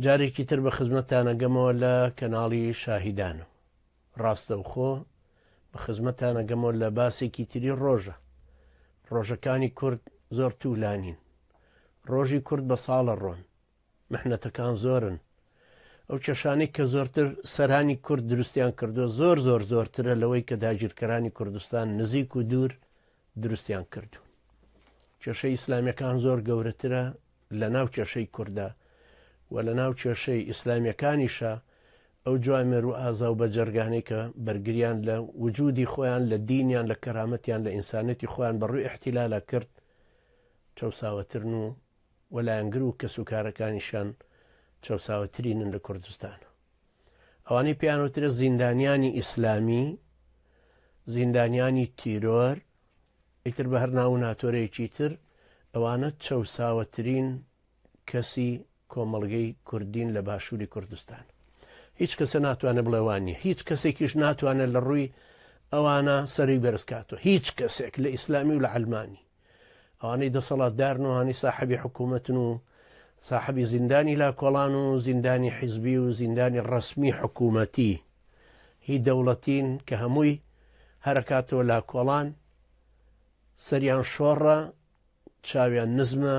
جارێکی تر بە خزمەتتانەگەمەوە لە کەناڵی شاهیدان ڕاستەوخۆ بە خزمەتتانەگەمەوە لە باسێکی تری ڕۆژە. ڕۆژەکانی کورد زۆر تولانین. ڕۆژی کورد بە ساڵە ڕۆن. محنەتەکان زۆرن. ئەو کێشانەی کە زۆرتر سەرانی کورد دروستیان کردووە زۆر زۆر زۆرترە لەوەی کە داگیرکەرانی کوردستان نزیک و دوور دروستیان کردوون. کێشەی ئیسلامیەکان زۆر گەورەترە لە ناو کێشەی کوردە و لە ناو کێشەی ئیسلامیەکانیشە ئەو جوامێر و ئازا و بەجەرگانەی کە بەرگریان لە وجودی خۆیان لە دینیان لە کەرامەتیان لە ئینسانەتی خۆیان بەڕووی ئیحتیلالە کرد چەوساوەترن و و لایەنگر و کەسوکارەکانیشیان چەوساوەترینن لە کوردستان. ئەوانەی پێیان وترێ زیندانیانی ئیسلامی، زیندانیانی تیرۆر، ئیتر بە هەر ناو و ناتۆرەیەکی تر، ئەوانە چەوساوەترین کەسی کۆمەڵگەی کوردین لە باشووری کوردستان. هیچ کەسە ناتوانێت بڵێ وان نییە. هیچ کەسێکیش ناتوانێت لە ڕووی ئەوانە سەری بەرز کاتەوە. هیچ کەسێک لە ئیسلامی و لە عەلمانی. ئەوانەی دەسەڵاتدارن و ئەوانەی ساحەبی حکوومەتن و ساحەبی زیندانی لاکۆڵان و زیندانی حیزبی و زیندانی ڕەسمی حکوومەتی هی دەوڵەتین کە هەمووی هەرەکاتەوە لاکۆڵان سەریان شۆڕە چاویان نزمە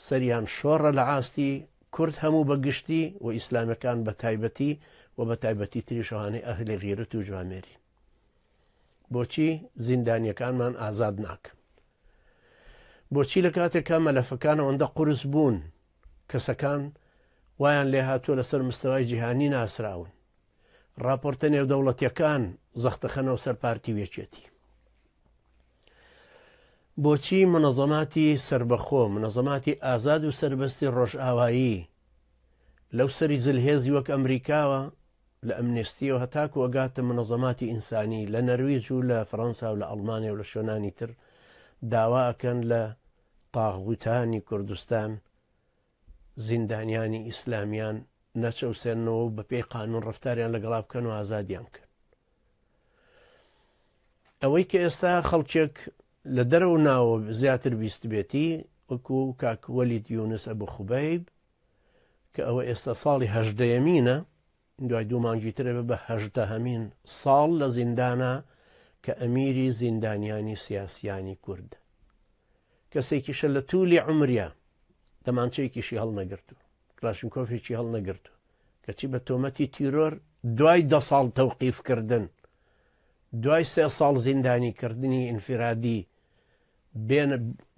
سەریان شۆڕە لە عاستی کورد هەموو بە گشتی و ئیسلامەکان بە تایبەتی و بە تایبەتی تریش ئەوانەی ئەهلی غیرەت و جوامێرین. بۆچی زیندانیەکانمان ئازاد ناکەن؟ بۆچی لە کاتێکا مەلەفەکان ئەوەندە قورس بوون کەسەکان وایان لێ هاتووە لەسەر مستەوای جیهانی ناسراون راپۆرتە نێودەوڵەتیەکان زەختەخەنەوە سەر پارتی و یەکێتی بۆچی منەزەماتی سربەخۆ منەزەماتی ئازاد و سربەستی ڕۆژئاوایی لەو سەری زلهێزی وەک ئەمریکاوە لە ئەمنستیەوە هەتاکو ئەگاتە منەزەماتی ئینسانی لە نەرویج و لە فەرەنسا و لە ئەڵمانیا و لە شوێنانی تر داوا ئەکەن لە تاغوتانی کوردستان زیندانیانی ئیسلامیان نەچەوسێننەوە و بەپێی قانون ڕەفتاریان لەگەڵا بکەن و ئازادیان بکەن. ئەوەی کە ئێستا خەڵکێک لە دەرەوە ناوە زیاتر بیستبێتی وەکو کاک وەلید یونس ئەبو خوبەیب کە ئەوە ئێستا ساڵی هەژدەیەمینە دوای دوو مانگی ترە بە هەژدەهەمین ساڵ لە زیندانە کە ئەمیری زیندانیانی سیاسیانی کورد کەسێکیشە لە تولی عمریا دەمانچەیەکیشی هەڵنەگرتو کلاشینکۆفێکی هەڵنەگرتو کەچی بە تۆمەتی تیرۆر دوای دە ساڵ تەوقیفکردن دوای سێ ساڵ زیندانیکردنی ئینفرادی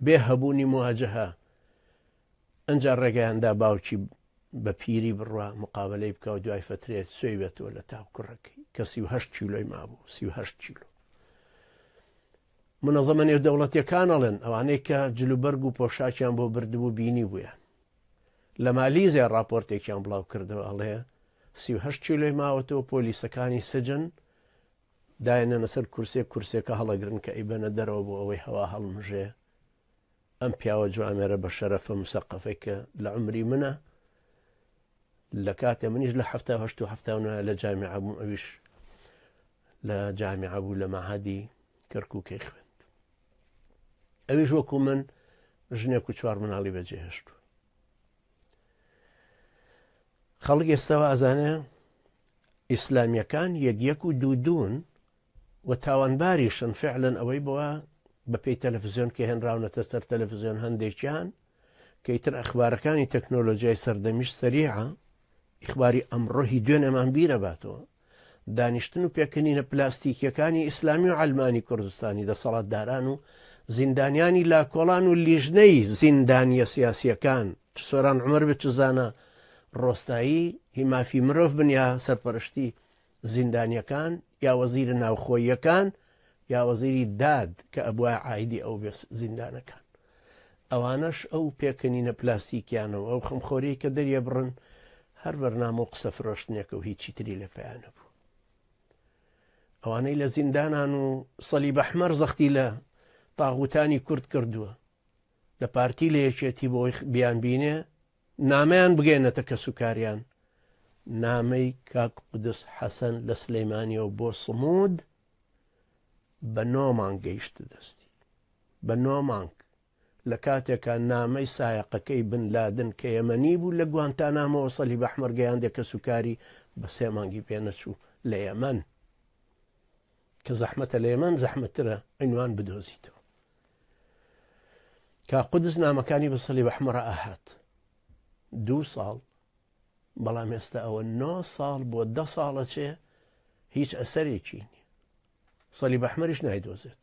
بێ هەبوونی مواجهە ئەجا ڕێگەیان دا باوکی بە پیری بڕوا مقابلەی بکە و دوای فترێت سوێی بێتەوە لە تاو کوڕەکەی کە 38 کیلۆی مابوو 38 کیلۆ منەزەمە نێودەوڵەتیەکان ئەڵێن ئەوانەی کە جلوبەرگ و پۆشاکیان بۆ بردبوو بینی بوویان لە مالیزیا راپۆرتێکیان بڵاو کردەوە ئەڵێ 38 کیلۆی ماوەتەوە پۆلیسەکانی سجن داینەنە سەر کورسێک کورسێکە هەڵەگرن کە ئەیبەنە دەرەوە بۆ ئەوەی هەوا هەڵمژێ ئەم پیاوە جوامێرە بە شەرەفە مسەقەفەی کە لە عمری منە لە کاتێ منیش لە هەفتا هەشت و هەفتا نۆ لە جامیعە بووم ئەویش لە جامیعە بوو لە مەعهەدی کەرکووکەی خوێند ئەویش وەکو من ژنێک و چوار مناڵی بەجێهێشت خەڵک ئێستاوە ئازانێ ئیسلامیەکان یەک یەک و دوو دوون و تاوانباریشن فعلەن ئەوەی بووە بەپێی تەلەفزیۆن کە هێنراونەتە سەر تەلەفزیۆن هەندێکیان کە ئیتر ئەخبارەکانی تەکنۆلۆژیای سەردەمیش سەریعە ئیخباری ئەمڕۆ هی دوێنێمان بیرە باتەوە دانیشتن و پێکەنینە پلاستیکیەکانی ئیسلامی و عەلمانی کوردستانی دەسەڵاتداران و زیندانیانی لاکۆڵان و لیژنەی زیندانیە سیاسیەکان چ سۆران عومەر بێت چ زانا ڕۆستایی هی مافی مرۆڤ بن یا سەرپەرشتی زیندانیەکان یا وەزیرە ناوخۆییەکان یا وەزیری داد کە ئەبوایە عایدی ئەو بێ زیندانەکان ئەوانەش ئەو پێکەنینە پلاستیکیانەوە ئەو خەمخۆریە کە دەریەبڕن هەر بەرنامە و قسە فرۆشتنێکە و هیچی تری لە پیا نەبوو ئەوانەی لە زیندانان و سەلیب ئەحمەر زەختی لە تاغوتانی کورد کردووە لە پارتی لە یەکێتی بۆی بیان بینێ نامەیان بگەێنێتە کەسوکاریان نامەی کاک قودس حەسەن لە سلەیمانیەوە بۆ سمود بە نۆ مانگ گەیشتە دەستی بە نۆ مانگ. لە کاتێکا نامەی سایەقەکەی بن لادن کە یەمەنی بوو لە گوانتانامۆوە سەلیب ئەحمەر گەیاندە کەسوکاری بە سێ مانگی پێ نەچوو لە یەمەن کە زەحمەتە لە یەمەن زەحمەتترە عینوان بدۆزیتەوە کا قودس نامەکانی بە سەلیب ئەحمەرە ئەهات دوو ساڵ بەڵام ئێستا ئەوە نۆ ساڵ بۆ دە ساڵە چێ هیچ ئەسەرێکی نییە سەلیب ئەحمەریش نایدۆزێت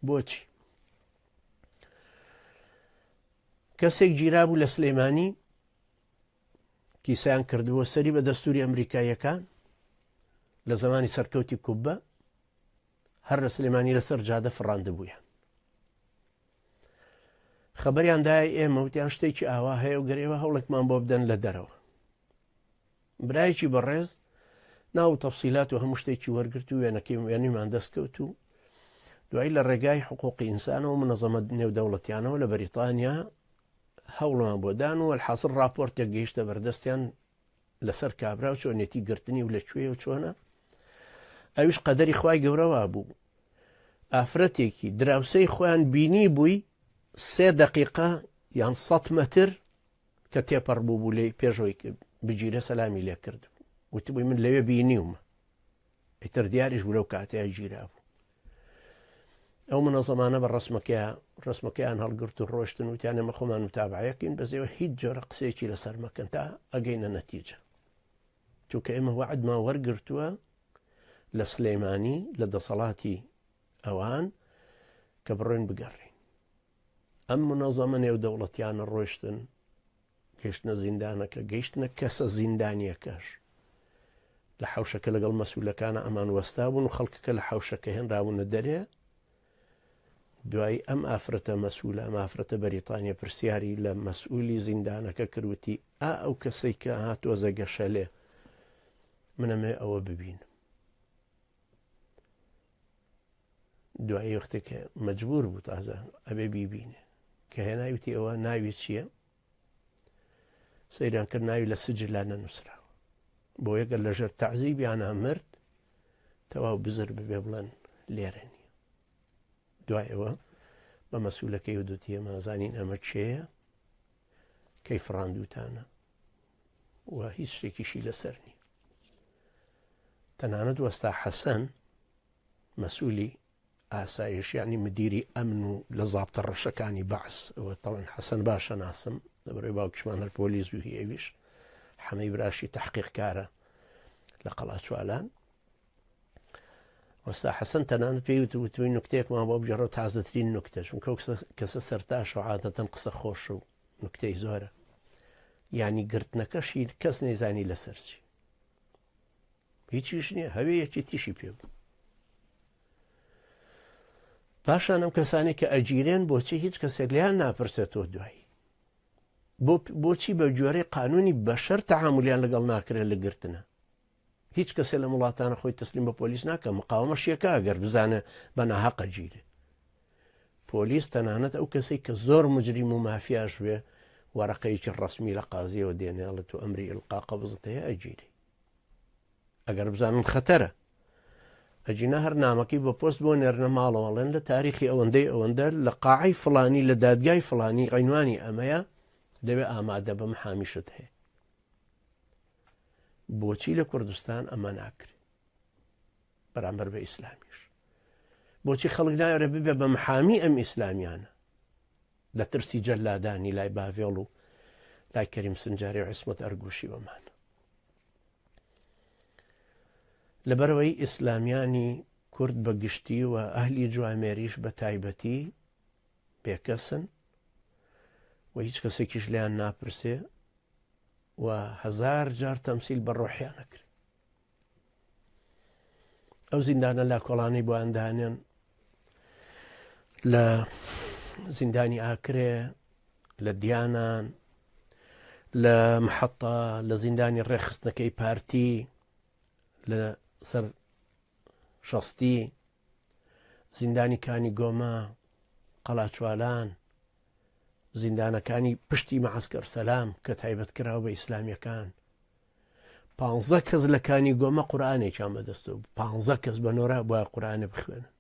بۆچی کەسێک گیرابوو لە سلەیمانی کیسیان کردبووە سەری بە دەستوری ئەمریکاییەکان لە زمانی سەرکەوتی کوبە هەر لە سلێمانی لەسەر جادە فڕاندبوویان خەبەریان دای ئێمە وتیان شتێکی ئاوا هەیە و گەرێوە هەوڵێکمان بۆ بدەن لە دەرەوە برایەکی بەڕێز ناو و تەفسیلات و هەموو شتێکی وەرگرت و وێنەکەی وێنەیمان دەستکەوت و دوایی لە ڕێگای حقوقی ئینسانەوە منەزەمە نێودەوڵەتیانەوە لە بەریتانیا هەوڵمان بۆ دان و الحاصل راپۆرتێک گەیشتە بەردەستیان لەسەر کابرا و چۆنێتی گرتنی و لە کوێ و چۆنە ئەویش قەدەری خوای گەورەوا بوو ئافرەتێکی دراوسەی خۆیان بینی بووی سێ دقیقە یان سە مەتر کە تێپەڕ بوو بوو لێی پێش ئەوەی کە بگیرێ سەلامی لێ کرد وتبووی من لەوێ بینیومە ئیتر دیاریش بوو لەو کاتەیە گیرابوو ئەو منەزەمانە بە ڕسمەکەیان ڕسمەکەیان هەڵگرت و ڕۆشتن وتیان ئێمە خۆمان متابعەکەین بەزێوە هیچ جۆرە قسەیەکی لەسەر مەکەن تا ئەگەینە نەتیجە چونکە ئێمە وەعدمان وەرگرتووە لە سلەیمانی لە دەسەڵاتی ئەوان کە بڕۆین بگەڕین ئەم مونەزەمە نێودەوڵەتیانە ڕۆشتن گەیشتنە زیندانەکە گەیشتنە کەسە زیندانیەکەش لە حوشەکە لەگەڵ مەسولەکانە ئەمان وەستا بوون و خەڵکەکە لە حوشەکە هێنراونە دەرێ دوای ئەم ئافرەتە مەسولە ئەم ئافرەتە بەریتانیا پرسیاری لە مەسئولی زیندانەکە کروتی ئا ئەو کەسەی کە هاتووە گەشەلێ منەمێ ئەوە ببینم دوایی وەختێک کە مەجبور بوو تازە ئەبێ بیبینێ کە هێنای وتی ئەوە ناوی چییە سەیران کرد ناوی لە سجلا نەنووسراوە بۆ یەگەر لەژێر تەعزیبیانە مرد تەواو بزر ببێ بڵێن لێرە نییە دوای ئەوە بە مەسوولەکەی و دوتیە مازانین ئەمە چێە کەی فڕاندوتانە و هیچ شتێکیشی لەسەر نییە تەنانەت وەستا حەسەن مەسئولی ئاسایش یانی مدیری ئەمن و لە زابتە ڕەشەکانی بەعس ئەوە تەوان حەسەن باشە ناسم لەبەرەوەی باوکیشمان هەر پۆلیس بوو هی ئەویش حەمەی براشی تەحقیقکارە لە قەڵاچوالان وەستا حەسەن تەنانەت پێی وت وتوی نوکتەیەکمان بۆ بگێڕەوە تازەترین نوکتە چونکە ئەو کەسە سەرتاشە و عادەتەن قسە خۆش و نوکتەی زۆرە یعنی گرتنەکەشی کەس نەیزانی لەسەر چی هیچیش نییە هەوێ یەکێتیشی پێ بوو پاشان ئەم کەسانی کە ئەگیرێن بۆچی هیچ کەسێک لیان ناپرسێتەوە دوایی بۆچی بە گوێرەی قانونی بەشەر تەعاملیان لەگەڵ ناکرێت لە گرتنە هیچ کەسێ لە وڵاتانە خۆی تەسلیم بە پۆلیس ناکە مقاومە شێکە ئەگەر بزانە بە ناهەقە گیرێ پۆلیس تەنانەت ئەو کەسەی کە زۆر مجریم و مافیاش بێ وەرەقەیەکی ڕەسمی لە قازیەوە دێنێ ئەڵێ تۆ ئەمری ئیلقا قەبزت هەیە ئەگیری ئەگەر بزانن خەتەرە ئەگینا هەر نامەکەی بە پۆست بۆ نێرنە ماڵەوە ئەڵێن لە تاریخی ئەوەندەی ئەوەندە لە قاعەی فڵانی لە دادگای فڵانی عینوانی ئەمەیە دەبێ ئامادە بە محامیشت هەیە بۆچی لە کوردستان ئەمە ناکرێت بەرامبەر بە ئیسلامیش بۆچی خەڵک نایەوێت ببێ بە محامی ئەم ئیسلامیانە لە ترسی جەلادانی لای باڤێڵ و لای کەریم سنجاری و عیسمەت ئەرگوشی وەمان لەبەرەوەی ئیسلامیانی کورد بە گشتی و ئەهلی جوامێریش بە تایبەتی بێکەسن و هیچ کەسێکیش لیان ناپرسێ و هەزار جار تەمسیل بە ڕۆحیان نەکرێت ئەو زیندانە لاکۆڵانەی بۆیان دانێن لە زیندانی ئاکرێ لە دیانان لە محەتە لە زیندانی ڕێکخستنەکەی پارتی لە سەر شەستی زیندانی کانی گۆمە قەلاچوالان زیندانەکانی پشتی مەعسکەر سەلام کە تایبەت کراوە بە ئیسلامیەکان پانزە کەس لە کانی گۆمە قورئانێکیان بەدەستەوە بوو پانزە کەس بە نۆرە بۆیان قورئانە بخوێنن.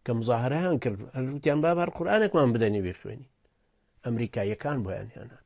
کە مزاهرەیان کرد هەر وتیان بابە هەر قورئانێکمان بدەنێ بیخوێنین. ئەمریکاییەکان بۆیان هێنان.